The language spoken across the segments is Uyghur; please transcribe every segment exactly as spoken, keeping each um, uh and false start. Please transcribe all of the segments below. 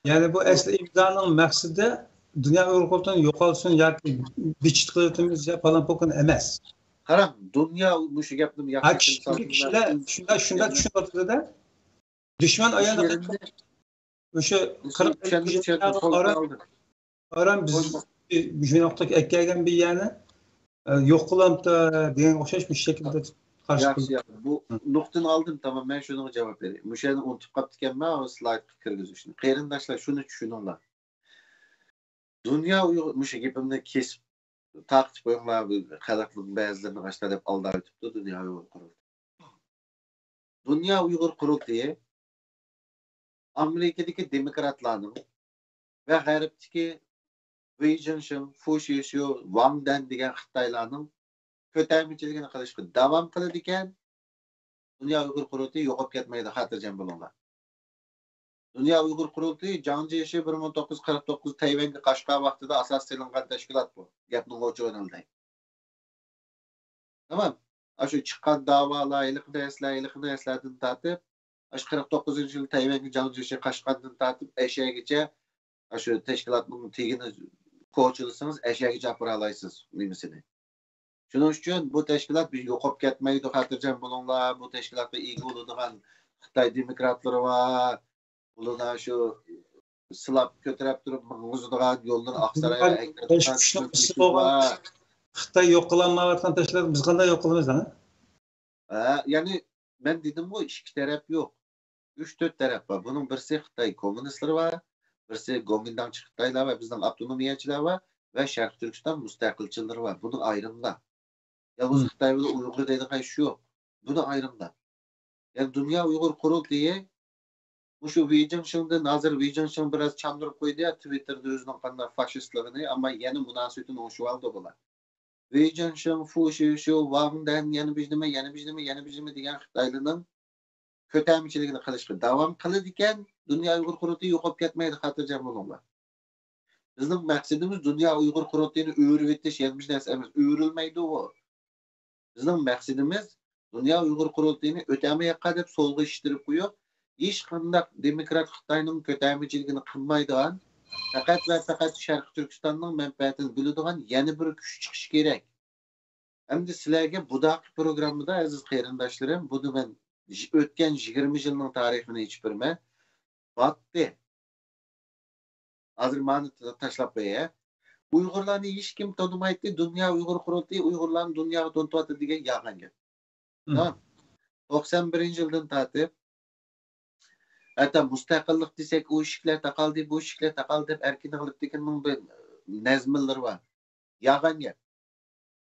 يەنى بۇ ئەسلى ئىمزانىڭ مەقسىتى دۇنيا ئۇيغۇر قۇرۇلتىيىنى يوقالسۇن ياكى بىچىت قىلىۋېتىمىز يا پالان پوكان ئەمەس. قاراڭ، دۇنيا مۇشۇ گەپنى ھە، ياخشى چۈنكى كىشىلەر شۇنداق شۇنداق چۈشىنىۋاتىدۇ-دە. دۈشمەن ئايان مۇشۇ قىرىق ئەللىك يىللارغا ئاران بىز مۇشۇ ۋاقىتتا ئەكەلگەن بىر يەرنى ئە، يوق قىلامتا دېگەنگە ئوخشاش مۇشۇ شەكىلدە قارشى ياخشى، ياخشى. بۇ نۇقتىنى ئالدىم، تامام. مەن شۇنىڭغا جاۋاب بېرەي. مۇشۇ يەرنى ئۇنتۇپ قاپتىكەنمەن، ئۇ سلايدقا كىرگۈزۈشنى. قېرىنداشلار، شۇنى چۈشىنىڭلار. دۇنيا ئۇيغۇر، مۇشۇ گېپىمنى كېسىپ تارقىتىپ قويۇڭلار، بۇ خەلقنىڭ بەزىلىرىنى غاشتا دەپ ئالداۋېتىپتۇ دۇنيا ئۇيغۇر قۇرۇلتىيى. دۇنيا ئۇيغۇر قۇرۇلتىيى ئامېرىكىدىكى دېموكراتلارنىڭ ۋە غەربتىكى ۋېي جىنشىڭ، فۇ شىشيۇ، ۋاڭ دەن دېگەن خىتايلارنىڭ كۆتەرمىچىلىكىنى قىلىشقا داۋام قىلىدىكەن، دۇنيا ئۇيغۇر قۇرۇلتىيى يوقاپ كەتمەيدۇ، خاتىرجەم بولۇڭلار. دۇنيا ئۇيغۇر قۇرۇلتىيى جاڭ جيېشى بىر مىڭ توققۇز يۈز قىرىق توققۇز تەيۋەنگە قاچقان ۋاقتىدا ئاساس سېلىنغان تەشكىلات بۇ. گەپنىڭ ئوچۇقىنى ئېيتاي. تامام. ئاشۇ چىققان داۋالار، ھېلىقى نەرسىلەر، ھېلىقى نەرسىلەردىن تارتىپ، ئاشۇ قىرىق توققۇزىنچى يىلى تەيۋەنگە جاڭ جيېشى قاچقاندىن تارتىپ، ئەشەگىچە ئاشۇ تەشكىلاتنىڭ تېگىنى كوچىلىسىڭىز، ئەشەگىچە ئاپىرالايسىز نېمىسىنى. شۇنىڭ ئۈچۈن بۇ تەشكىلات يوقاپ كەتمەيدۇ، خاتىرجەم بولۇڭلار. بۇ تەشكىلاتقا ئىگە بولىدىغان خىتاي دېموكراتلىرى بار. بۇلار شۇ سىلاپ كۆتۈرۈپ تۇرۇپ ماڭغۇزىدىغان، يوللىرى ئاقسارايغا ئەكىرىدىغان خىتاي يوق قىلالمايۋاتقان تەشكىلات بىز قانداق يوق قىلىمىز ھە؟ ھە، يەنى مەن دېدىمغۇ، ئىككى تەرەپ يوق. ئۈچ تۆت تەرەپ بار. بۇنىڭ بىرسى خىتاي كوممۇنىستلىرى بار، بىرسى گومىنداڭچى خىتايلار ۋە بىزنىڭ ئاپتونومىيەچىلەر بار ۋە شەرقىي تۈركىستان مۇستەقىلچىلىرى بار. بۇنى ئايرىڭلار. يالغۇز خىتاي بىلەن ئۇيغۇر دەيدىغان ئىش يوق. بۇنى ئايرىڭلار. يەنى دۇنيا ئۇيغۇر قۇرۇلتىيى مۇشۇ ۋېي جىڭشىڭدىن، ھازىر ۋېي جىڭشىڭ بىراز چاندۇرۇپ قويدى يا، تىۋىتتېردا ئۆزىنىڭ قانداق فاشىستلىقىنى، ئەمما يەنە مۇناسىۋىتىنى ئوڭشىۋالدى بۇلار. ۋېي جىڭشىڭ، فۇ شىشيۇ، ۋاڭ دەن، يەنە بىر نېمە، يەنە بىر نېمە، يەنە بىر نېمە دېگەن خىتايلارنىڭ كۆتەرمىچىلىكىنى قىلىشقا داۋام قىلىدىكەن، دۇنيا ئۇيغۇر قۇرۇلتىيى يوقاپ كەتمەيدۇ، خاتىرجەم بولۇڭلار. بىزنىڭ مەقسىتىمىز دۇنيا ئۇيغۇر قۇرۇلتىيىنى ئۆرۈۋېتىش، يەنە بىر نەرسە ئەمەس، ئۆرۈلمەيدۇ ئۇ. بىزنىڭ مەقسىتىمىز دۇنيا ئۇيغۇر قۇرۇلتىيىنى ئۆتەمەياققا دەپ سولغا ئىشتىرىپ قويۇپ، ھېچقانداق دېموكرات خىتاينىڭ كۆتەرمىچىلىكىنى قىلمايدىغان، پەقەت ۋە پەقەت شەرقىي تۈركىستاننىڭ مەنپەئەتىنى بىلىدىغان يەنە بىر كۈچ چىقىشى كېرەك. ئەمدى سىلەرگە بۇداقى پروگراممىدا، ئەزىز قېرىنداشلىرىم، بۇنى مەن يىگ-، ئۆتكەن يىگىرمە يىلنىڭ تارىخىنى ئېچىپ بېرىمەن. باتتى. ھازىر مانى تا-، تاشلاپ قوياي. ئۇيغۇرلارنى ھېچكىم تونۇمايتتى، دۇنيا ئۇيغۇر قۇرۇلتىيى ئۇيغۇرلارنى دۇنياغا تونۇتۇۋاتىدۇ دېگەن يالغان گەپ. تامام. توقسان بىرىنچى يىلدىن تارتىپ، ھەتتا مۇستەقىللىق دېسەك، ئۇ ئىشىكلەر تاقالدى، بۇ ئىشىكلەر تاقالدى دەپ ئەركىن ئېلىپتىكىنىڭ بىر نەزمىلىرى بار. يالغان گەپ.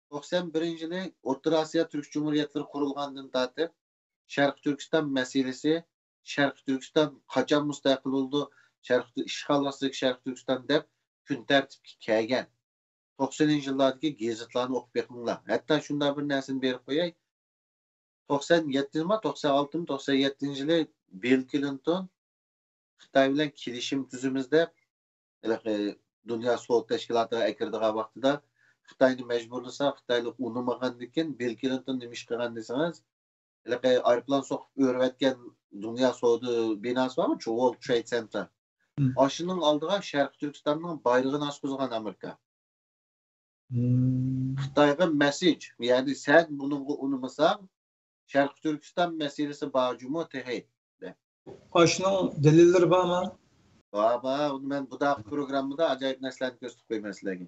توقسان بىرىنچى يىلى ئوتتۇرا ئاسىيا تۈرك جۇمھۇرىيەتلىرى قۇرۇلغاندىن تارتىپ، شەرقىي تۈركىستان مەسىلىسى، شەرقىي تۈركىستان قاچان مۇستەقىل بولىدۇ، شەرقىي تۈ-، ئىشغال ئاستىدىكى شەرقىي تۈركىستان دەپ كۈن تەرتىپكە كەلگەن. توقسىنىنچى يىللاردىكى گېزىتلارنى ئوقۇپ بېقىڭلار. ھەتتا شۇنداق بىر نەرسىنى بېرىپ قوياي. توقسان يەتتىنچىما، توقسان ئالتىما، توقسان يەتتىنچى يىلى بىل كلىنتون خىتاي بىلەن كېلىشىم تۈزىمىز دەپ، ھېلىقى دۇنيا سودا تەشكىلاتىغا ئەكىرىدىغان ۋاقتىدا خىتاينى مەجبۇرلىسا، خىتايلار ئۇنىمىغاندىكىن، بىل كلىنتون نېمە ئىش قىلغان دېسىڭىز، ھېلىقى ئايروپىلان سوقۇپ ئۆرۈۋەتكەن دۇنيا سودا بىناسى بارمۇ؟ World Trade Center. ئاشۇنىڭ ئالدىغا شەرقىي تۈركىستاننىڭ بايرىقىنى ئاسقۇزغان ئامېرىكا. خىتايغا مەسسىج، يەنى سەن بۇنىڭغا ئۇنىمىساڭ، شەرقىي تۈركىستان مەسىلىسى بار جۇمۇ تېخى، دەپ. ئاشۇنىڭ دەلىللىرى بارمۇ؟ بار، بار. ئۇنى مەن بۇداقى پروگراممىدا ئاجايىپ نەرسىلەرنى كۆرسىتىپ قويىمەن سىلەرگە.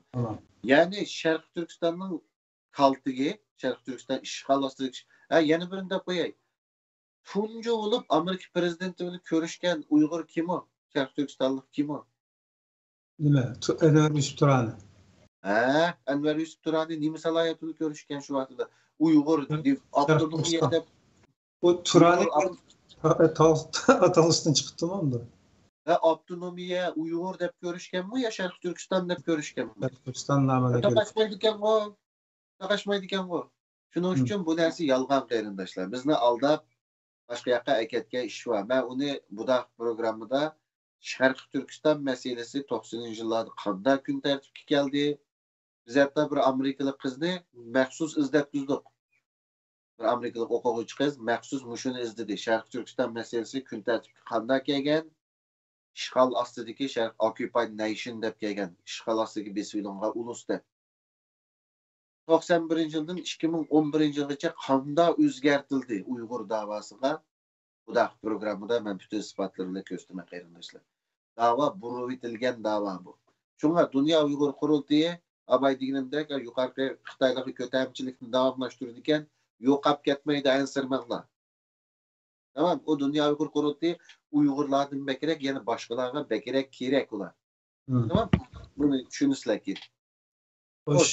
يەنى شەرقىي تۈركىستاننىڭ كالتىكى، شەرقىي تۈركىستان ئىشغال ئاستىدىكى، ھە، يەنە بىرىنى دەپ قوياي. تۇنجى بولۇپ ئامېرىكا پرېزىدېنتى بىلەن كۆرۈشكەن ئۇيغۇر كىم ئۇ؟ شەرقىي تۈركىستانلىق كىم ئۇ؟ نېمە؟ ئەنۋەر يۈسۈپ تۇرانى. ھە، ئەنۋەر يۈسۈپ تۇرانى نېمە سالاھىيەت بىلەن كۆرۈشكەن شۇ ۋاقتىدا؟ ئۇيغۇر ئاپتونومىيە دەپ. ئۇ تۇرانى ئاتالغۇسىدىن چىقىپتىمۇ ئۇندا؟ ھە، ئاپتونومىيە، ئۇيغۇر دەپ كۆرۈشكەنمۇ يا شەرقىي تۈركىستان دەپ كۆرۈشكەنمۇ؟ شەرقىي تۈركىستان نامىدا كۆرۈشكەن. تاقاشمايدىكەنغۇ. شۇنىڭ ئۈچۈن بۇ نەرسە يالغان، قېرىنداشلار. بىزنى ئالداپ، باشقا ياققا ئەكەتكەن ئىش بار. مەن ئۇنى بۇداقى پروگراممىدا شەرقىي تۈركىستان مەسىلىسى توقسىنىنچى يىللاردا قانداق كۈن تەرتىپكە كەلدى؟ بىز ھەتتا بىر ئامېرىكىلىق قىزنى مەخسۇس ئىزدەتكۈزدۇق. بىر ئامېرىكىلىق ئوقۇغۇچى قىز مەخسۇس مۇشۇنى ئىزدىدى. شەرقىي تۈركىستان مەسىلىسى كۈن تەرتىپكە قانداق كەلگەن؟ ئىشغال ئاستىدىكى شەرق، ئوكيۇپايد نەيشن دەپ كەلگەن، ئىشغال ئاستىدىكى بېسىۋېلىنغان ئۇلۇس دەپ. توقسان بىرىنچى يىلدىن ئىككى مىڭ ئون بىرىنچى يىلغىچە قانداق ئۆزگەرتىلدى ئۇيغۇر داۋاسىغا؟ بۇ داقى پروگراممىدا مەن پۈتۈن ئىسپاتلىرى بىلەن كۆرسىتىمەن، قېرىنداشلار. داۋا بۇرۇۋېتىلگەن داۋا بۇ. شۇڭا دۇنيا ئۇيغۇر قۇرۇلتىيى، ئاباي دېگىنىمدەك، يۇقىرىقى خىتايلارغا كۆتەمچىلىكنى داۋاملاشتۇرىدىكەن، يوقاپ كەتمەيدۇ، ئەنسىرىمەڭلار. تامام، ئۇ دۇنيا ئۇيغۇر قۇرۇلتىيى ئۇيغۇرلاردىن بەكرەك يەنە باشقىلارغا بەكرەك كېرەك ئۇلار. مم. تامام، بۇنى چۈشىنىسىلەر كېيىن. خوش.